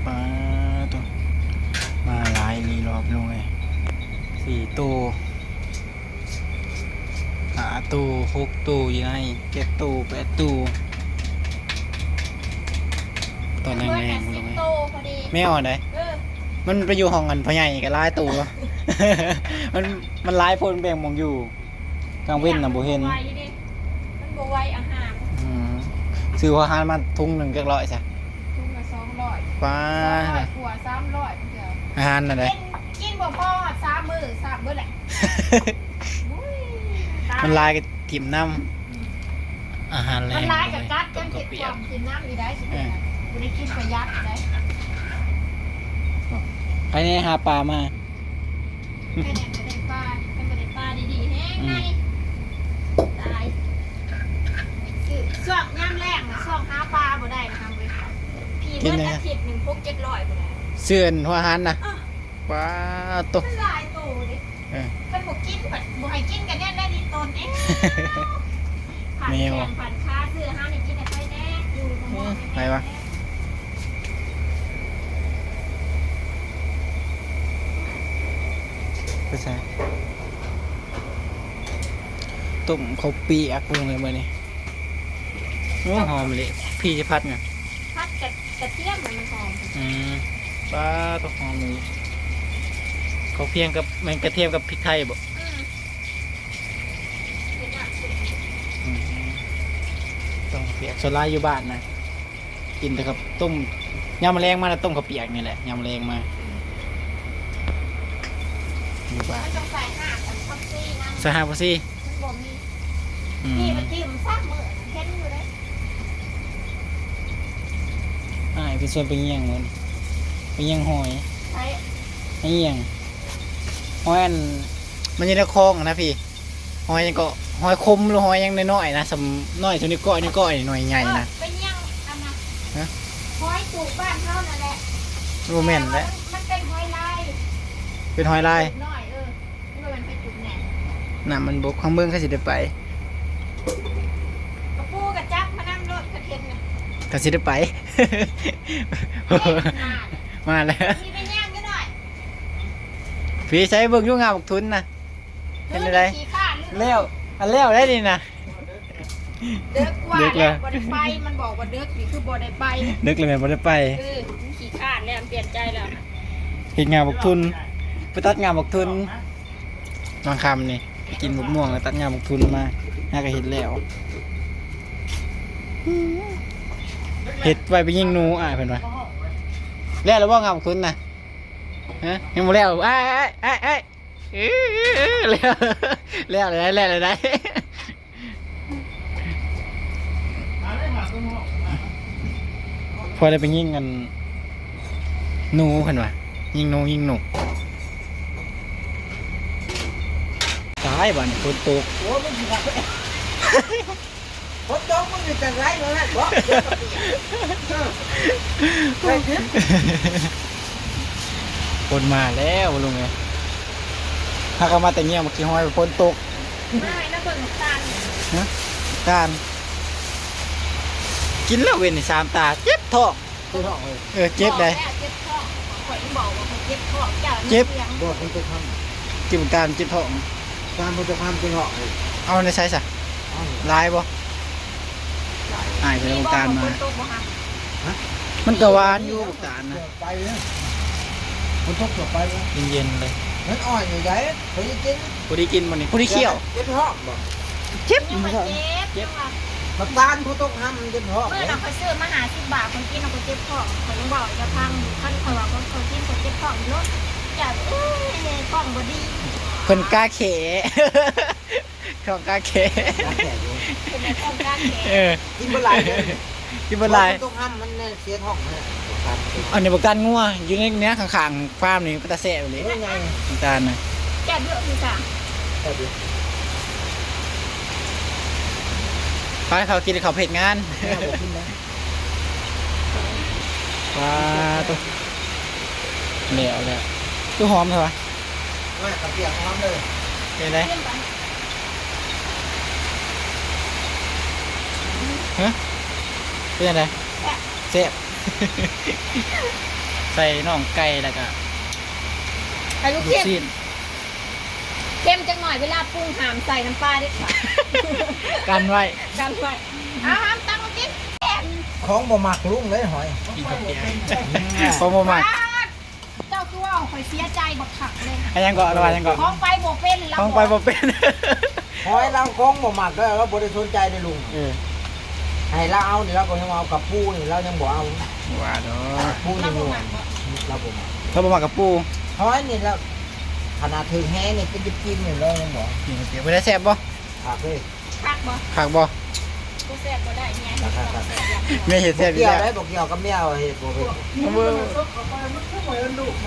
ປາໂຕ ມາຫຼາຍອີ່ຫຼີລອບລຸງເອີຍ ສີ່ໂຕ ຫ້າໂຕ ຫົກໂຕ ຢູ່ໃນ ເຈັດໂຕ ແປດໂຕ ຕອນແລງໆ ເບິດແລ້ວ ສິບໂຕພໍດີ ແມວອັນໃດ ເອີ ມັນໄປຢູ່ຫ້ອງອັນພໍ່ໃຫຍ່ກໍຫຼາຍໂຕ ມັນ ມັນຫຼາຍໂພດ ມັນແບ່ງໝ່ອງຢູ່. ກາງເວັນນະບໍ່ເຫັນ ມັນບໍ່ໄວເດ້ ມັນບໍ່ໄວອາຫານ ອືມ ຊື້ອາຫານມາຖົງໜຶ່ງຈັກຮ້ອຍຊະ ຖົງລະສອງຮ້ອຍ ປາ ສອງຮ້ອຍກວ່າ ສາມຮ້ອຍ ອາຫານນັ້ນໃດ ກິນ ກິນບໍ່ພໍຮອດສາມມື້ ຊ້ຳເບິດແຫຼະ ໂອ້ຍ ມັນຫຼາຍກໍຖິ້ມນຳ ອືມ ອາຫານແລງ ມັນຫຼາຍກໍກັດ ຈົນເຈັບທ້ອງ ກິນນຳອີກໄດ້ ເອີ ບໍ່ໄດ້ກິນປະຢັດໄດ້ ໃຜແນ່ຫາປາມາ ແມ່ນບໍ່ໄດ້ປາ ແມ່ນບໍ່ໄດ້ປາດີໆ ແຮງໃນ ອືມ ຕາຍ ຄືຊ່ວງຍາມແລ້ງນະ ຊ່ວງຫາປາບໍ່ໄດ້ນະເຮົາເວີຍ ພີ່ເບິດອາທິດໜຶ່ງ ຫົກເຈັດຮ້ອຍພຸ້ນແຫຼະ ຊື້ອັນຫົວອາຫານນະ ເອີ ປາໂຕ ມັນຫຼາຍໂຕເດ້ ເອີ ຄັນບໍ່ກິນ ບໍ່ໃຫ້ກິນກໍແນ່ນແຫຼະນີ້ຕົນເອງ ແມວ ຜັນແຂ້ງຜັນຂາ ຊື້ອາຫານໃຫ້ກິນໃຫ້ຂ້ອຍແນ່ ຢູ່ບໍ່ເໝາະ ເອີ ໃຫ້ແນ່ ໄປໃສ ຕົ້ມເຂົ້າປຽກເບິ່ງເລີຍມື້ນີ້ ໂອ້ ຫອມເລີຍ ພີ່ຊິຜັດຫຍັງ ຜັດກະ ກະທຽມໃຫ້ມັນຫອມ ອືມ ປາໂຕ ຫອມເລີຍ ເຂົ້າປຽກກັບ ແມ່ນກະທຽມກັບພິກໄທບໍ ອືມ ອືມ ຕ້ອງປຽກ ສ່ວນຫຼາຍຢູ່ບ້ານນະ ກິນແຕ່ກັບຕົ້ມ ຍາມມາແລງມາລະຕົ້ມເຂົ້າປຽກນີ້ແຫຼະ ຍາມມາແລງມາ ຢູ່ບ້ານ ມັນຕ້ອງໃສ່ຮາກອັນຜັກຊີນຳ ໃສ່ຮາກຜັກຊີ ມັນບໍ່ມີ ອືມ ນີ້ມັນຖິ້ມຊະມື້ເຫັນຢູ່ເດ້ ອ້າຍເພິ່ນຊວນໄປຫຍັງມື້ນີ້ ໄປຫຍັງຫອຍ ໄປຫຍັງ ຫອຍອັນ ມັນຢູ່ໃນຄອງຫັ້ນນະພີ່ ຫອຍຫຍັງເກາະ ຫອຍຄົມ ຫຼື ຫອຍຫຍັງນ້ອຍໆນະ ສ່ຳນ້ອຍສ່ຳນິ້ວກ້ອຍ ນິ້ວກ້ອຍໜ່ວຍໃຫຍ່ນະ ເອີ ໄປຫຍັງອັນນະ ຮະ ຫອຍຈູບບ້ານເຮົານັ້ນແຫຼະ ບໍ່ແມ່ນແຫຼະ ແຕ່ວ່າມັນ ມັນເປັນຫອຍລາຍ ເປັນຫອຍລາຍ ໜ້ອຍ ເອີ ມັນເປັນຫອຍຈູບໃຫຍ່ ນ້ຳມັນບົກ ຂ້ອຍເບິ່ງ ຂ້ອຍຊິໄດ້ໄປ ກະປູກະຈັບມານຳໂລດ ຄັນເຫັນນະ ຂ້ອຍຊິໄດ້ໄປ ເອີ ມາແລ້ວ ມີໄປຫຍັງຢູ່ໜ້ອຍ ພີ່ໃສເບິ່ງຢູ່ງາບັກທຸນນະ ເປັນຈັ່ງໃດ ຂີ້ຄ້ານ ແລ້ວ ອັນແລ້ວໄດ໋ນີ້ນະ ເດິກກວ່າແລ້ວ ບໍ່ໄດ້ໄປ ມັນບອກວ່າເດິກນີ້ຄືບໍ່ໄດ້ໄປ ເດິກແລ້ວແມ່ນບໍ່ໄດ້ໄປ ເອີ ມັນຂີ້ຄ້ານແລ້ວ ມັນປ່ຽນໃຈແລ້ວ ເຮັດງາບັກທຸນ ໄປຕັດງາບັກທຸນ ມາຄ່ຳນີ້ ໄປກິນບັກມ່ວງ ແລ້ວຕັດງາບັກທຸນມາ ຫາກະເຮັດແລ້ວ ເຮັດໄວ້ໄປຍິງໜູ ອ້າຍເພິ່ນວ່າ ແລ້ວລະບໍ່ງາບັກທຸນນະ ຮະ ຍັງບໍ່ແລ້ວ ອ້າຍ ອ້າຍ ອ້າຍ ອ້າຍ ເອີ ແລ້ວ ແລ້ວແລ້ວ ແລ້ວແລ້ວໄດ໋ ພໍໄດ້ໄປຍິງອັນ ໜູ ເພິ່ນວ່າ ຍິງໜູ ຍິງໜູ ຕາຍບາດນີ້ ຝົນຕົກ ໂອ້ຍ ມັນຊິໜັກ ຝົນຕົກ ມັນຊິຈັ່ງໃດເນາະ ເນາະ ຝົນມາແລ້ວລຸງເອີຍ ຫາກະມາແຕ່ງຽງບັກຂີ້ຫອຍ ຝົນຕົກ ມາໃຫ້ລະເບິ່ງຕານ ຮະ ຕານ ກິນແລ້ວເວັນນີ້ສາມຕາ ເຈັບທ້ອງ ເຈັບທ້ອງເລີຍ ເອີ ເຈັບໄດ໋ ບອກແລ້ວເຈັບທ້ອງ ຂ້ອຍຍັງບອກວ່າຂ້ອຍເຈັບທ້ອງ ເຈົ້າ ເຈັບ ບໍ່ ຝົນຕົກ ເຈັບຕານ ເຈັບທ້ອງ ຕານບໍ່ ເຈັບທ້ອງ ເຈັບທ້ອງ ເອົາໃນໃສຊະ ເອົາ ຫຼາຍບໍ່ ຫຼາຍ ອ້າຍເພິ່ນເອົາຕານມາ ມັນກະຫວານຢູ່ຕານນະ ໄປເລີຍ ຝົນຕົກກໍໄປເລີຍ ເຢັນໆເລີຍ ມັນອ່ອນຢູ່ໃດ ພໍດີກິນ ພໍດີກິນບໍ່ນີ້ ພໍດີຄ້ຽວ ເຈັບທ້ອງບໍ່ ເຈັບ ຍັງວ່າເຈັບ ເຈັບ ບັກຕານບໍ່ຕົກຫ້າມເຈັບທ້ອງ ມື້ນັ້ນຂ້ອຍຊື້ມາຫ້າສິບບາດ ຂ້ອຍກິນແລ້ວຂ້ອຍເຈັບທ້ອງ ຂ້ອຍຍັງເວົ້າໃຫ້ເຈົ້າຟັງຢູ່ ຄັນຂ້ອຍວ່າຂ້ອຍກິນຂ້ອຍເຈັບທ້ອງຢູ່ໂລດ ເຈົ້າເອີຍ ທ້ອງບໍ່ດີ ເພິ່ນກາແຂ ທ້ອງກາແຂ ກາແຂຢູ່ ເປັນໄດ້ທ້ອງກາແຂ ເອີ ກິນບໍ່ຫຼາຍເດີ ກິນບໍ່ຫຼາຍ ຕົກຫ້າມມັນເສຍທ້ອງນະ ອັນນີ້ບັກຕານງົວ ຢູ່ໃນເນື້ອຂ້າງໆຟາມນີ້ ເປັນຕາແຊບອີ່ຫຼີ ເອີ ບັກຕານນະ ແຊບເດີ ຄືກັນ ແຊບເດີ ໄປ ເຂົ້າກິນເຂົ້າເຮັດງານ ແຊບບໍ່ກິນນະ ປາໂຕ ແລ້ວແລ້ວ ຄືຫອມແທ້ວະ ວ່າກະປຽກຫອມເລີຍ ເປັນໄດ ຮະ ເປັນຈັ່ງໃດ ແຊບ ແຊບ ໃສ່ໜອງໄກ່ ແລ້ວກະ ໃສ່ລູກ ລູກ ຊີ້ນ ຊີ້ນ ເຄັມຈັກໜ້ອຍ ເວລາປຸງຫ້າມໃສ່ນ້ຳປາເດັດຂາດ ກັນໄວ້ ກັນໄວ້. ເອົາ ຫ້າມຕັກມາກິນ ຂອງບໍ່ມັກລຸງເລີຍຫອຍ ກິນກັບແກງ ຂອງບໍ່ມັກ. ປາດ ເຈົ້າຄືວ່າຂ້ອຍເສຍໃຈບັກຄັກເລີຍ. ອັນຫຍັງເກາະ ລະວ່າຫຍັງເກາະ? ຂອງໄປບໍ່ເປັນ ຂອງໄປບໍ່ເປັນ ລາວບອກ ຫອຍລາວຂອງບໍ່ມັກເດີ ລາວບໍ່ໄດ້ສົນໃຈເດ້ລຸງ. ເອີ ໃຫ້ລາວເອົານີ້ ລາວກໍຍັງວ່າເອົາ ກະປູນີ້ລາວຍັງບໍ່ເອົາ. ວ່າດອກ ປູນີ້ ລາວບໍ່ມັກເນາະ ລາວບໍ່ມັກ ລາວບໍ່ມັກກະປູ. ຫອຍນີ້ລາວ ຂະໜາດຖືກແຫນີ້ ເປັນຈິບໆນີ້ລາວຍັງບໍ່ເອົາ. ກິນເປັນໄດ້ແຊບບໍ່? ຄັກເລີຍ. ຄັກບໍ່? ຄັກບໍ່? ບໍ່ແຊບບໍ່ໄດ້ ເມຍເຮັດບໍ່ແຊບ ເມຍເຮັດແຊບຢູ່ແລ້ວ. ບໍ່ກ່ຽວ ບໍ່ກ່ຽວກັບເມຍວ່າເຮັດບໍ່ເປັນ.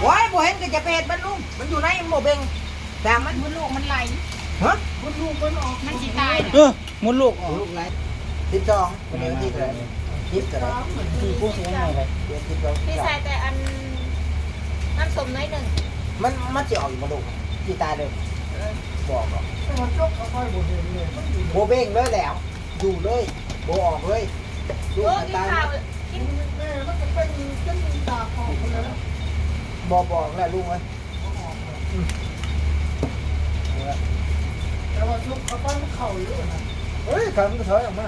ໂອ້ຍ ບໍ່ເຫັນກໍຢ່າໄປເຮັດມັນລຸງ ມັນຢູ່ໃນ ມັນບໍ່ເບັ່ງ ຊ່າງມັນ. ມົດລູກມັນໄຫຼ ຮະ? ມົດລູກມັນອອກ ມັນຊິຕາຍ. ເອີ ມົດລູກອອກ ມົດລູກໄຫຼ. ສິບສອງ ເປັນເດືອນທີ່ເທົ່າໃດ? ສິບກໍໄດ້ ສີ່ຄູນສິບເອັດ ເດືອນສິບສອງ ພີ່ໃສ່ແຕ່ອັນ ນ້ຳສົ້ມໜ້ອຍໜຶ່ງ. ມັນ ມັນຊິອອກຢູ່ບໍ່ລູກ? ຊິຕາຍເລີຍ. ເອີ ບໍ່ອອກດອກ ແຕ່ວ່າຈົກເຂົ້າໄປບໍ່ເຫັນເລີຍ ມັນຢູ່ ບໍ່ເບັ່ງເລີຍແຫຼະ ຢູ່ເລີຍ ບໍ່ອອກເລີຍ. ລູກ ໂອ້ ມັນຕາຍ ກິນ ແມ່ມັນກໍເປັນຈົນດາກອອກພຸ້ນແຫຼະ. ບໍ່ ບໍ່ອອກແລ້ວລຸງເອີຍ. ອືມ ແຕ່ວ່າຊຸກເຂົ້າໄປມັນເຂົ້າຢູ່ນະ. ເຮີ້ຍ ເຂົ້າມັນກໍຖອຍອອກມາ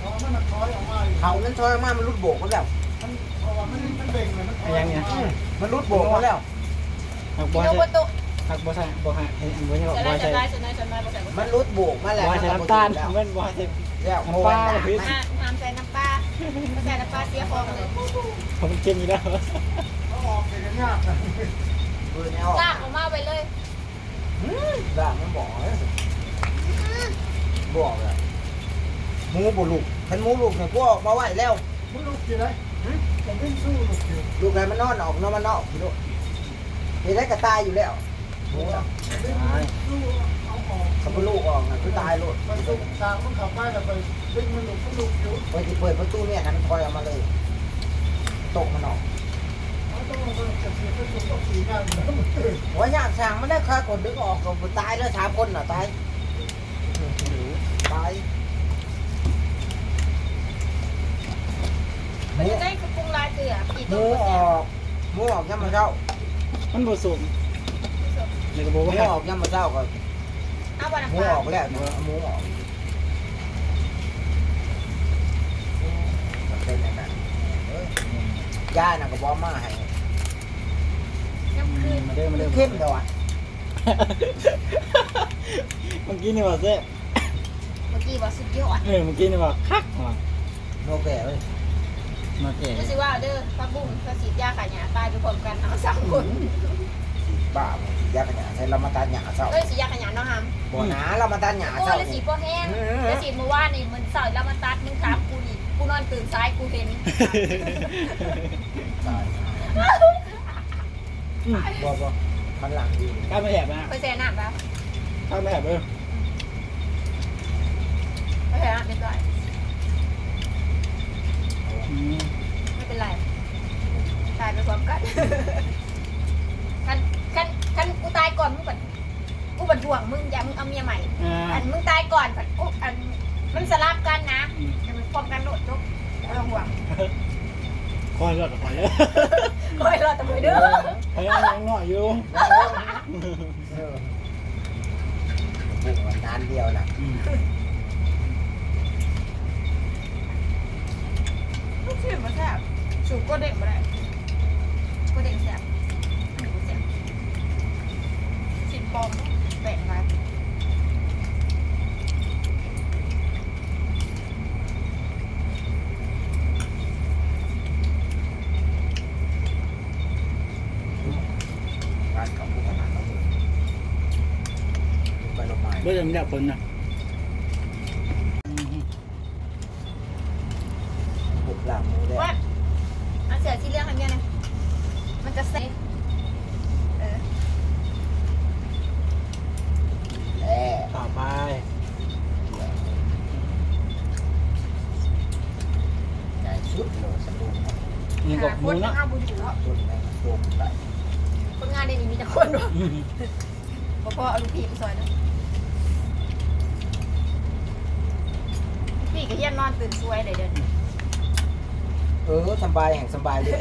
ເຂົ້າມັນຖອຍອອກມາຢູ່ ເຂົ້າມັນຖອຍອອກມາ ມັນຫຼຸດໂບກໝົດແລ້ວ. ມັນ ເພາະວ່າມັນ ມັນເບັ່ງແລ້ວ ມັນຖອອຍອອກມາ. ອືມ ມັນຫຼຸດໂບກໝົດແລ້ວ. ຫາກບໍ່ໃສ່ ຫາກບໍ່ໃສ່ ບໍ່ໃຫ້ ໃຫ້ ອັນບໍ່ໃຫ້ ບໍ່ໃສ່ ໃສ່ຫຼາຍໆ ສ່ວນໃຫຍ່ ສ່ວນມາກບໍ່ໃສ່ ມັນຫຼຸດໂບກມາແລ້ວ. ບໍ່ໃສ່ນ້ຳຕານ ມັນບໍ່ໃສ່ ແລ້ວ ນ້ຳປາ ບໍ່ໃສ່ ຫ້າມໃສ່ນ້ຳປາ ບໍ່ໃສ່ນ້ຳປາເສຍຂອງເລີຍ ເພາະມັນເຄັມຢູ່ແລ້ວ. ເອົາອອກເປັນຫຍັງຍາກ ເອີ ແນວອອກ ລາກອອກມາໄວ້ເລີຍ. ອືມ ລາກມັນບໍ່ອອກເລີຍ ບໍ່ອອກແລ້ວ. ໝູບໍ່ລຸກ ຄັນໝູລຸກນີ້ ກູເອົາອອກມາໄວ້ແລ້ວ. ມັນລຸກຢູ່ໃດ ຫຶ ກະບິນສູ້ລຸກຢູ່ ລຸກໃຫ້ມັນນອນອອກ ນອນມັນນອກ ເຮັດໄດ້ກະຕາຍຢູ່ແລ້ວ. ໝູ ຕາຍ ເອົາອອກ ຄັນບໍ່ລຸກອອກນະ ຄືຕາຍໂລດ. ມັນຊຸກ ຊ່າງມັນເຂົ້າໄປແລ້ວໄປດຶງມັນລຸກ ມັນລຸກຢູ່. ຂ້ອຍຊິເປີດປະຕູເມຍໃຫ້ມັນຖອຍອອກມາເລີຍ ຕົກມັນອອກ. ໂອ້ຍ ຢ້ານຊ່າງມັນໄດ້ ຂ້ອຍກໍດຶງອອກກໍຕາຍແລ້ວ ສາມຄົນນະ ຕາຍ ຕາຍ. ເປັນຈັ່ງໃດຄືປຸງຫຼາຍເທື່ອ ໝູອອກ ໝູອອກຍາມມື້ເຊົ້າ ມັນບໍ່ສົມ ແລ້ວກໍບໍ່ວ່າ ໝູອອກຍາມມື້ເຊົ້າກໍ ເອົາບໍ່ນ້ຳປາ ໝູອອກແລ້ວ ໝູອອກ ມັນເປັນຈັ່ງນັ້ນ ເອີ ຢານະກໍບໍ່ເອົາມາໃຫ້ ຍາມຄືນ ມາເດີ ມາເດີ ເຄັມແທ້ຫວາ. ເມື່ອກີ້ນີ້ວ່າແຊບ ເມື່ອກີ້ວ່າສຸດຍອດ ເອີ ເມື່ອກີ້ນີ້ວ່າຄັກຫວາ. ໂນແກ່ເວີຍ ໂນແກ່ ເຈົ້າຊິວ່າເດີ ຜັກບຸ້ງເຂົາສີດຢາຂ້າຫຍ້າ ຕາຍໄປພ້ອມກັນເຮົາສາມຄົນ. ອືມ ບ້າບໍ່ ສີດຢາຂ້າຫຍ້າ ໃສ່ລາວມາຕັດຫຍ້າເຊົ້າ ເອີ ສີດຢາຂ້າຫຍ້າເນາະຫຳ. ບໍ່ນາ ລາວມາຕັດຫຍ້າເຊົ້າ ລາວສີດບໍ່ແຮງ ເອີ ລາວສີດມື້ວານນີ້ ມື້ເຊົ້າລາວມາຕັດ ມຶງຖາມກູນີ້ ກູນອນຕື່ນສາຍ ກູເຫັນ. ຕາຍ ອືມ ບໍ່ ບໍ່ ຄັນຫຼັງດີ ການມາແອບນະ ຂ້ອຍແຊ່ນ້ຳແລ້ວ ການມາແອບເດີ ອືມ ຂ້ອຍແຊ່ນ້ຳຮຽບຮ້ອຍ. ອືມ ໄມ່ເປັນໄລ ຕາຍໄປພ້ອມກັນ. ຄັນ ຄັນ ຄັນກູຕາຍກ່ອນ ມຶງບັດ ກູບັດຫ່ວງມຶງ ຢ້ານມຶງເອົາເມຍໃໝ່ ອ່າ ອັນມຶງຕາຍກ່ອນ ອັນມັນສະຫຼັບກັນນະ ອືມ ແຕ່ມັນພ້ອມກັນໂລດ ຈົບ ບໍ່ຕ້ອງຫ່ວງ. ຂ້ອຍລອດກັບຂ້ອຍເດີ ຂ້ອຍລອດກັບຂ້ອຍເດີ ຂ້ອຍຍັງນ້ອຍຢູ່ ເອີ ບຸ້ງມັນນານດຽວນະ ອືມ ລູກຊີ້ນມັນແຊບ ສູດກົວເດ້ງບໍ່ໄດ້ ກົວເດ້ງແຊບ ອັນນີ້ບໍ່ແຊບ ຊີ້ນປອມ ແປກຫຼາຍ. ໄປລົງມາ ບໍ່ໄດ້ ມັນຢາກເພິ່ນນະ ອືມ ເຮັດລາບໝູແດງ ແວັບ ເອົາເສື້ອສີເຫຼືອງໃຫ້ເມຍແດ່ ມັນຈະເຊັກ ເອີ ແລ້ວ ຕໍ່ໄປ ໃຫຍ່ສຸດເລີຍສະຕູນ ນີ້ກໍໝູເນາະ ຄົນງານເດ້ນີ້ມີຈັກຄົນວະ? ອືມ ບໍ່ພໍເອົາລູກພີ່ໄປຊ່ອຍເດີ ລູກພີ່ກໍຮຽນນອນຕື່ນສວຍເດ້ ດຽວນີ້ ເອີ ສຳບາຍ ແຮ່ງສຳບາຍເດ້.